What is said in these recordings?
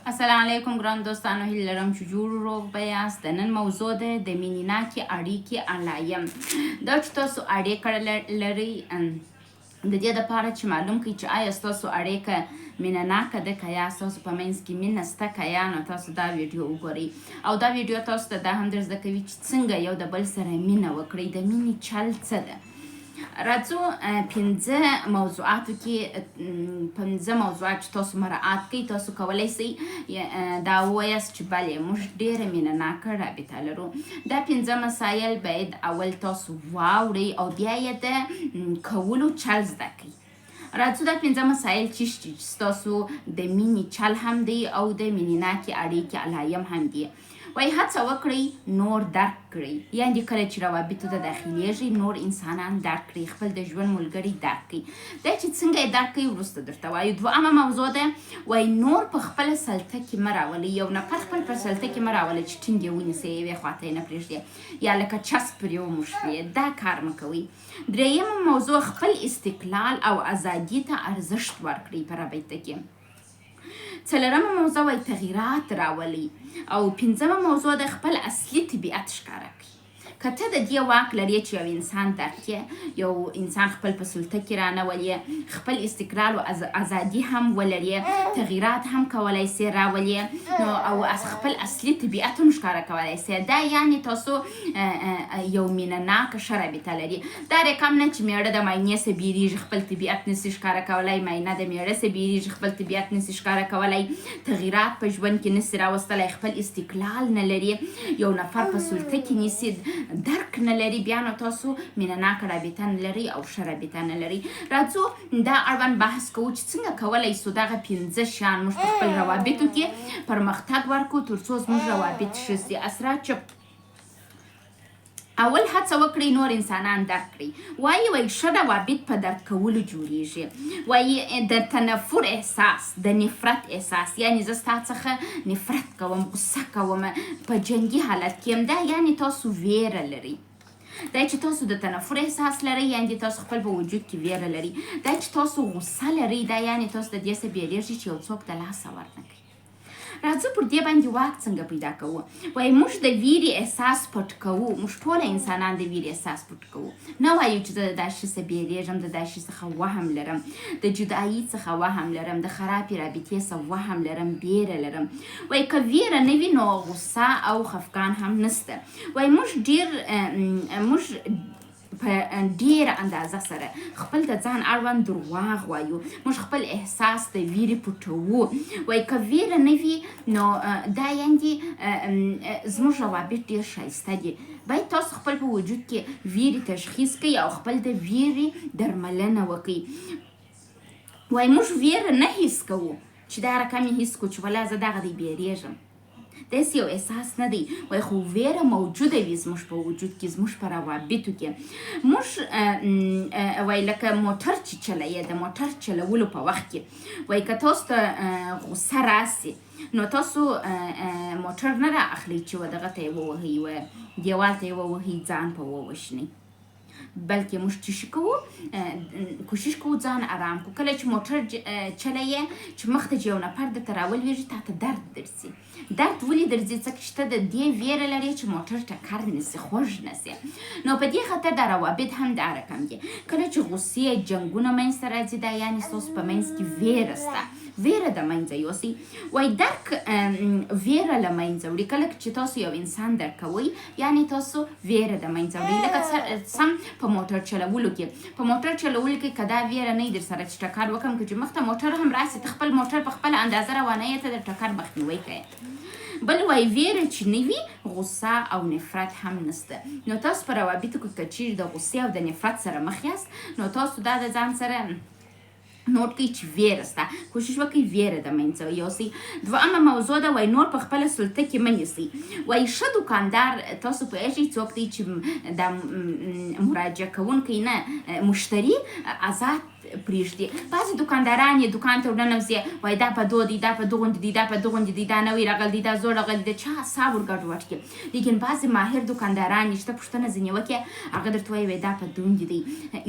السلام علیکم ګران دوستانو، هیله لرم چې جوړ روغ به یاست. د نن موضوع ده د مینیناکې اړیکې علایم. دا چې تاسو اړیکه لرئ، د دې دپاره چې معلوم کړئ چې آیا ستاسو اړیکه مینه ناکه ده که یا ستاسو په منځ کې مینه سته که یا، نو تاسو دا ویډیو وګورئ او دا ویډیو تاسو ته دا هم در زده کوي چې څنګه یو د بل سره مینه وکړئ، د مینې چل څه ده. راځو پنځه موضوعاتو کې، پنځه موضوعات چې تاسو مراعات کړئ، تاسو کولی شئ دا ووایاست چې بلې، موږ ډېره مینه ناکه رابطه لرو. دا پنځه مسایل باید اول تاسو واورئ او بیا یې د کولو چل زده کړئ. راځو، دا پنځه مسایل چې ستاسو د مینې چل هم دی او د مینې ناکې اړیکې علایم هم دي. وایي هڅه وکړئ نور درک کړئ، یعنې کله چې روابطو ته داخلېږئ، نور انسانان درک کړئ، خپل د ژوند ملګری درک کړئ. دا چې څنګه یې درک کړئ، وروسته درته وایو. دوهمه موضوع ده، وایي نور په خپله سلطه کې مه راولئ. یو نفر خپل په سلطه کې مه راولئ چې ټینګ یې ونیسئ، یوې خواته یې نه پرېږدئ یا لکه چسپ پرې وموښلئ، دا کار مه کوئ. درېیمه موضوع، خپل استقلال او ازادي ته ارزښت ورکړئ په رابطه کې. څلورمه موضوع، وایي تغیرات راولئ. او پنځمه موضوع ده، خپل اصلي طبیعت ښکاره کړئ. که ته د دې واک لرې چې یو انسان درک کړې، یو انسان خپل په سلطه کې رانه ولې، خپل استقلال او ازادي هم ولرې، تغیرات هم کولای سې راولې، نو او خپل اصلي طبیعت هم ښکاره کولای سې، دا یعنې تاسو یو مینه ناکه ښه رابطه لري. دا رقم نه چې میړه د ماینې څخه بیریږي، خپل طبیعت نسي ښکاره کولای، ماینه د میړه څخه بیریږي، خپل طبیعت نسي ښکاره کولای، تغیرات په ژوند کې نسي راوستلی، خپل استقلال نه لري، یو نفر په سلطه کې نیسي، درک نه لري، بیا نو تاسو مینه ناکه رابطه نه لرئ او ښه رابطه نه لرئ. راځو، دا اړوند بحث کوو چې څنګه کولی سو دغه پنځه شیان موږ په خپل روابطو کې پرمختګ ورکړو، تر څو زموږ روابط ښه سي. اسرا چپ. اول هڅه وکړئ نور انسانان درک کړئ. وایي ښه روابط په درک کولو جوړیږي. وایي د تنفر احساس، د نفرت احساس، یعنی زه ستا څخه نفرت کوم، غوسه کوم، په جنګي حالت کې یم، دا یعنی تاسو ویره لرئ. دا چې تاسو د تنفر احساس لرئ، یعنی تاسو خپل په وجود کې ویره لرئ. دا چې تاسو غوسه لرئ، دا یعنی تاسو د دې څخه بیریږئ چې یو څوک د لاسه ورنه کړئ. راځو، پر دې باندې واک څنګه پیدا کوو؟ وایي موږ د ویرې احساس پټ کوو. موږ ټوله انسانان د ویرې احساس پټ کوو. نه وایو چې زه د دا شي څخه بیریږم، د دا شي څخه وهم لرم، د جدایي څخه وهم لرم، د خرابې رابطې څخه وهم لرم، بیره لرم. وایي که ویره نه وي، نو غوسه او خفګان هم نشته. وایي موږ په ډیره اندازه سره خپل د ځان اړوند درواغ وایو. موږ خپل احساس د ویرې پټوو. وایي که ویره نه وي، نو دا یعنې زموږ روابط ډیر ښایسته دي. باید تاسو خپل په وجود کې ویرې تشخیص کړئ او خپل د ویرې درملنه وکړئ. وایي موږ ویره نه حس کوو چې دا رقم یې حس کړو چې ولا زه دغه دی بیریږم، داسې یو احساس نه دی. وای خو ویره موجوده وي زموږ په وجود کې، زموږ په روابطو کې. موږ وای لکه موټر چې چلوي، د موټر چلولو په وخت کې، وای که تاسو ته غوسه راسي، نو تاسو موټر نه را اخلئ چې و دغه ته یې ووهئ، و دیوال ته یې ووهئ، ځان په ووژنئ، بلکې موږ چې شي کوو، کوشش کوو ځان ارام کو. کله چې موټر چلوې، چې مخته چې یو نفر درته راولوېږي، تا ته درد درځي. درد ولې درځي؟ ځکه چې ته د دې ویره لرې چې موټر ټکر نسي، خوږ نسي. نو په دې خاطر دا روابط هم دا رقم دي. کله چې غوسې، جنګونه منځته راځي، دا یعنې ستاسو په منځ کې ویره سته. ویره د منځه یوسئ. وای درک ویره له منځه وړي. کله چې تاسو یو انسان درک کوئ، یعنې تاسو ویره د منځه وړئ. لکه سم په موټر چلولو کې که دا ویره نه در سره چې ټکر وکم، که چې مخته موټر هم راسي، ته خپل موټر په خپله اندازه روانه یې، ته د ټکر مخنیوی کوې. بل وای ویره چې نه وي، غوسه او نفرت هم نسته. نو تاسو په روابطو کې که چیرې د غوسې او د نفرت سره مخ یاست، نو تاسو دا د ځان سره نوټ کړئ چې ویره سته. کوشش وکړئ ویره د منځه یوسئ. دوهمه موضوع ده، وای نور په خپله سلطه کې مه نیسئ. وای ښه دوکاندار تاسو پوهېږئ څوک دی؟ چې د مراجعه کوونکی نه، مشتري ازاد پرېږدي. بعضې دوکانداران یې دوکان ته ورننوځي، وایي دا په دو دی، دا په دغوندې دی، دا په دغوندې دی، دا نوی راغلی دی، دا زوړ راغلی دی، چا اعصاب ورګډوډ کړي. لیکن بعضې ماهر دوکانداران یې چې ته پوښتنه ځینې وکړې، هغه درته وایي، وایي دا په دوندې دی،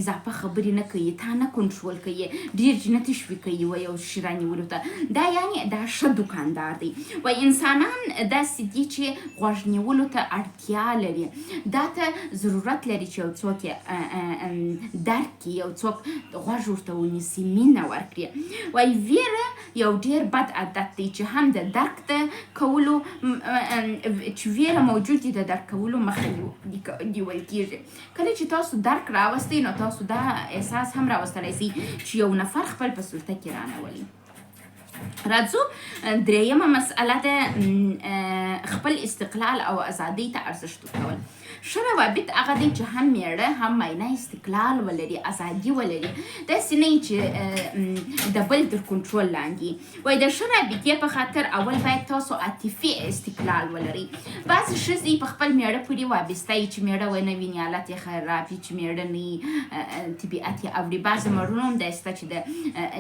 اضافه خبرې نه کوي، تا نه کنټرول کوي، ډېر نه تشویقوي و یو شي رانیولو ته. دا یعنې دا ښه دوکاندار دی. وایي انسانان داسې دي چې غوږ نیولو ته اړتیا لري، دا ته ضرورت لري چې یو څوک یې درک کړي، یو څوک غوږ ورته ونیسي، مینه ورکړي. وایي ویره یو ډیر بد عادت دی چې هم د درک د کولو، چې ویره موجود دي د درک کولو مخه نیول کیږي. کله چې تاسو درک راوستئ نو تاسو دا احساس هم راوستلی سئ چې یو نفر خپل په سلطه کې رانولي. راځو درېیمه مسئله ده، خپل استقلال او ازادۍ ته ارزښت ورکول. ښه روابط هغه دی چې هم میړه هم ماینه استقلال ولري، ازادي ولري، داسې نه چې د بل تر کنټرول لاندې. وایي د ښه رابطې په خاطر اول باید تاسو عاطفي استقلال ولرئ. بعضې ښځې په خپل میړه پورې وابسته وي چې میړه ونه ویني حالت یې خراب وي، چې میړه نه وي طبیعت یې اوړي. بعضې مړونو هم داسې شته چې د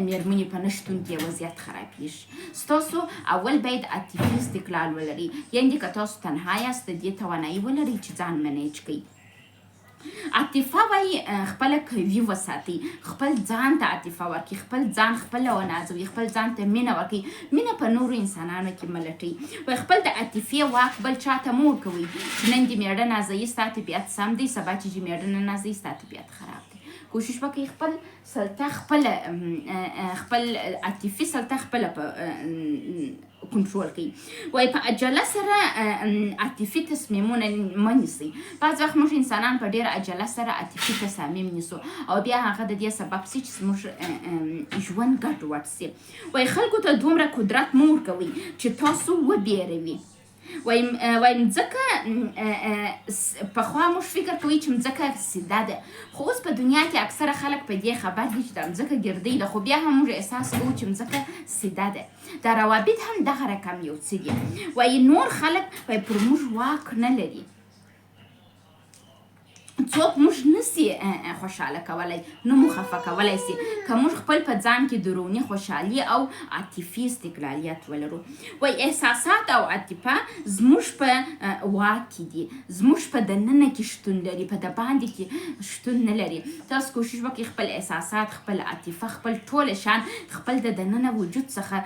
میرمنې په نه شتون کې وضعیت خرابیږي. ستاسو اول باید عاطفي استقلال ولرئ، یعنې که تاسو تنها یاست د دې توانایي ولرئ چې ځان منیج کړئ. عاطفه وایي خپله قوي وساتئ، خپل ځان ته عاطفه ورکړئ، خپل ځان خپله ونازوئ، خپل ځان ته مینه ورکړئ، مینه په نورو انسانانو کې مه لټئ. وایي خپل د عاطفې واک بل چا ته مه ورکوئ چې نن دې میړه نازوي ستا طبیعت سم دی، سبا چې دې میړه نه نازوي ستا طبیعت خراب دی. کوشش وکړئ خپل سلطه خپله، خپل عاطفي سلطه خپله په کنټرول کړئ. وایي په عجله سره عاطفي تصمیمونه مه نیسئ. بعض وخت موږ انسانان په ډېره عجله سره عاطفي تصامیم نیسو او بیا هغه د دې سبب سي چې زموږ ژوند ګډوډ سي. وایي خلکو ته دومره قدرت مه ورکوئ چې تاسو وبېروي. وایي مځکه پخوا موږ فکر کوي چې مځکه سیده ده، خو اوس په دنیا کې اکثره خلک په دې خبر دي چې دا مځکه ګردۍ ده، خو بیا هم موږ احساس کوو چې مځکه سیده ده. دا روابط هم دغه رقم یو څه دي. وایي نور خلک وایي پر موږ واک نه لري، څوک موږ نسي خوشحاله کولی، نه مو خفه کولی سي که موږ خپل په ځان کې دروني خوشحالي او عاطفي استقلالیت ولرو. وایي احساسات او عاطفه زموږ په واک کې دي، زموږ په دننه کې شتون لري، په دباندې کې شتون نه لري. تاسو کوشش وکړئ خپل احساسات، خپل عاطفه، خپل ټول شان خپل د دننه وجود څخه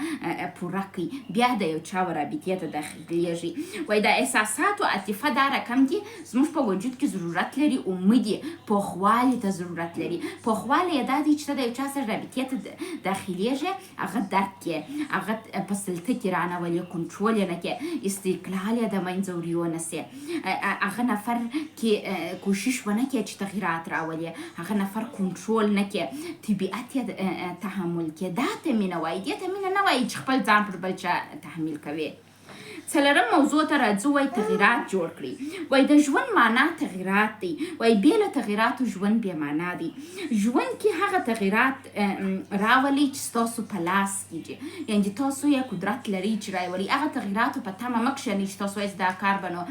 پوره کړئ، بیا د یو چا رابطې ته داخلېږئ. وایي دا احساسات او عاطفه دا رقم دي زموږ په وجود کې ضرورت لري، امید پوخوالي ته ضرورت لري. پوخوالی یې دا دی چې ته د یو چا سره رابطې ته داخلېږې، هغه درک کې، هغه په سلطه کې رانه ولې، کنټرول یې نه کې، استقلال یې د منځه وړي ونه سي، هغه نفر کې کوشش ونه کې چې تغیرات راولي، هغه نفر کنټرول نه کې، طبیعت یې تحمل کې. دا ته مینه وایي، دې ته مینه نه وایي چې خپل ځان پر بل چا تحمیل کوي. څلورم موضوع ته راځو، وایي تغیرات جوړ کړئ. وایي د ژوند معنا تغیرات دی. وایي بې له تغیراتو ژوند بې معنا دی. ژوند کې هغه تغیرات راولئ چې ستاسو په لاس کې دي، یعنې تاسو یې قدرت لرئ چې راولئ. هغه تغیراتو په تمه مه کښېنئ چې تاسو وایئ دا کار به نو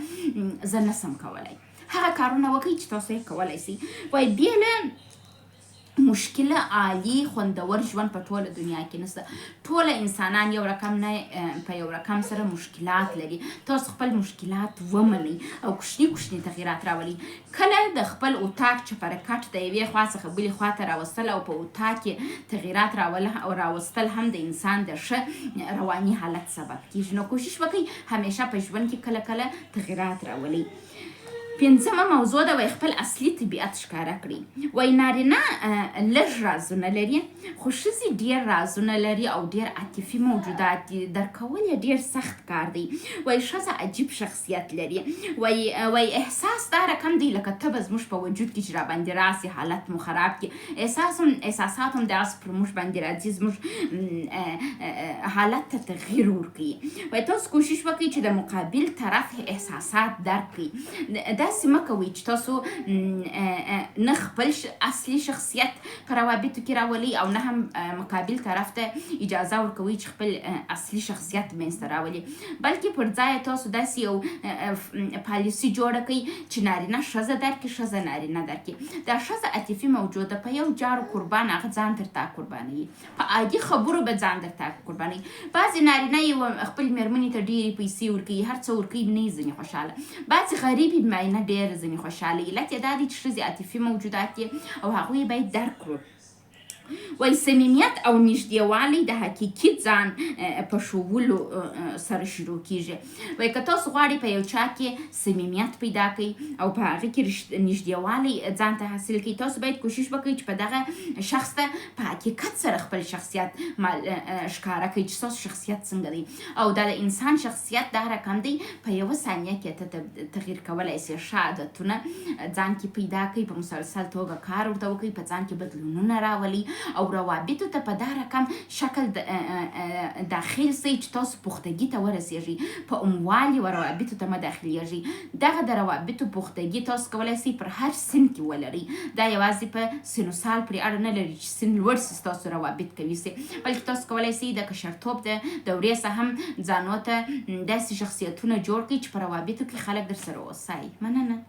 زه نه سم کولی. هغه کارونه وکړئ چې تاسو یې کولی سئ. وایي بې له مشکله عالی خوندور ژوند په ټوله دنیا کې نشته. ټوله انسانان یو رقم نه په یو رقم سره مشکلات لري. تاسو خپل مشکلات ومنئ او کوچني کوچني تغیرات راولئ. کله د خپل اتاق چپرکټ د یوې خوا څخه بلې خوا ته راوستل او په اتاق کې تغیرات راوستل هم د انسان د ښه رواني حالت سبب کیږي. نو کوشش وکړئ همیشه په ژوند کې کله کله تغیرات راولئ. پنځمه موضوع ده، وایي خپل اصلي طبیعت ښکاره کړئ. وایي نارینه لږ رازونه لري، خو ښځې ډېر رازونه لري او ډېر عاطفي موجودات دي، درک کول یې ډېر سخت کار دی. وایي ښځه عجیب شخصیت لري. وایي احساس دا رقم دی لکه تبه زموږ په وجود کې چې راباندې راسي، حالت مو خراب کړي، احساسات هم داسې پر موږ باندې راځي، زموږ حالت ته تغییر ورکوي. وایي تاسو کوشش وکړئ چې د مقابل طرف احساسات درک کړئ. داسې مه کوئ چې تاسو نه خپل اصلي شخصیت په روابطو کې راولئ او نه هم مقابل طرف ته اجازه ورکوئ چې خپل اصلي شخصیت منځته راولي، بلکې پر ځای تاسو داسې یو پالیسي جوړه کړئ چې نارینه ښځه درکړي، ښځه نارینه درکړي. دا ښځه عاطفي موجود ده، په یو جار قربان هغه ځان تر تا قربانوي. په عادي خبرو به ځان درته قربانوي. بعضې نارینه یو خپل مېرمنې ته ډېرې پیسې ورکوي، هر څه ورکوي، نه یې ځینې خوشحاله. بعضې غریبې ماینه ډېره ځینې خوشحاله. علت یې دا دی چې ښځې عاطفي موجودات دي او هغوی باید درک کړو. وایي صمیمیت او نږدېوالی د حقیقي ځان په ښوولو سره شروع کیږي. وایي که تاسو غواړئ په یو چا کې صمیمیت پیدا کړئ او په هغه کې نږدېوالی ځان ته حاصل کړئ، تاسو باید کوشش وکړئ چې په دغه شخص ته په حقیقت سره خپل شخصیت ښکاره کړئ چې ستاسو شخصیت څنګه دی. او دا د انسان شخصیت دا رقم دی، په یوه ثانیه کې ته تغییر کولای شې. ښه عادتونه ځان کې پیدا کړئ، په مسلسل توګه کار ورته وکړئ، په ځان کې بدلونونه راولئ او روابطو ته په دا رقم شکل داخل شئ چې تاسو پختګي ته ورسیږئ. په عموالي و روابطو ته مه داخلیږئ. دغه د روابطو پختګي تاسو کولای شئ پر هر سن کې ولرئ. دا یوازې په سن و سال پورې اړه نه لري چې سن لوړ شي ستاسو روابط قوي شي، بلکې تاسو کولای شئ د کشرتوب د دورې څخه هم ځانو ته داسې شخصیتونه جوړ کړئ چې په روابطو کې خلک درسره اوسئ. مننه.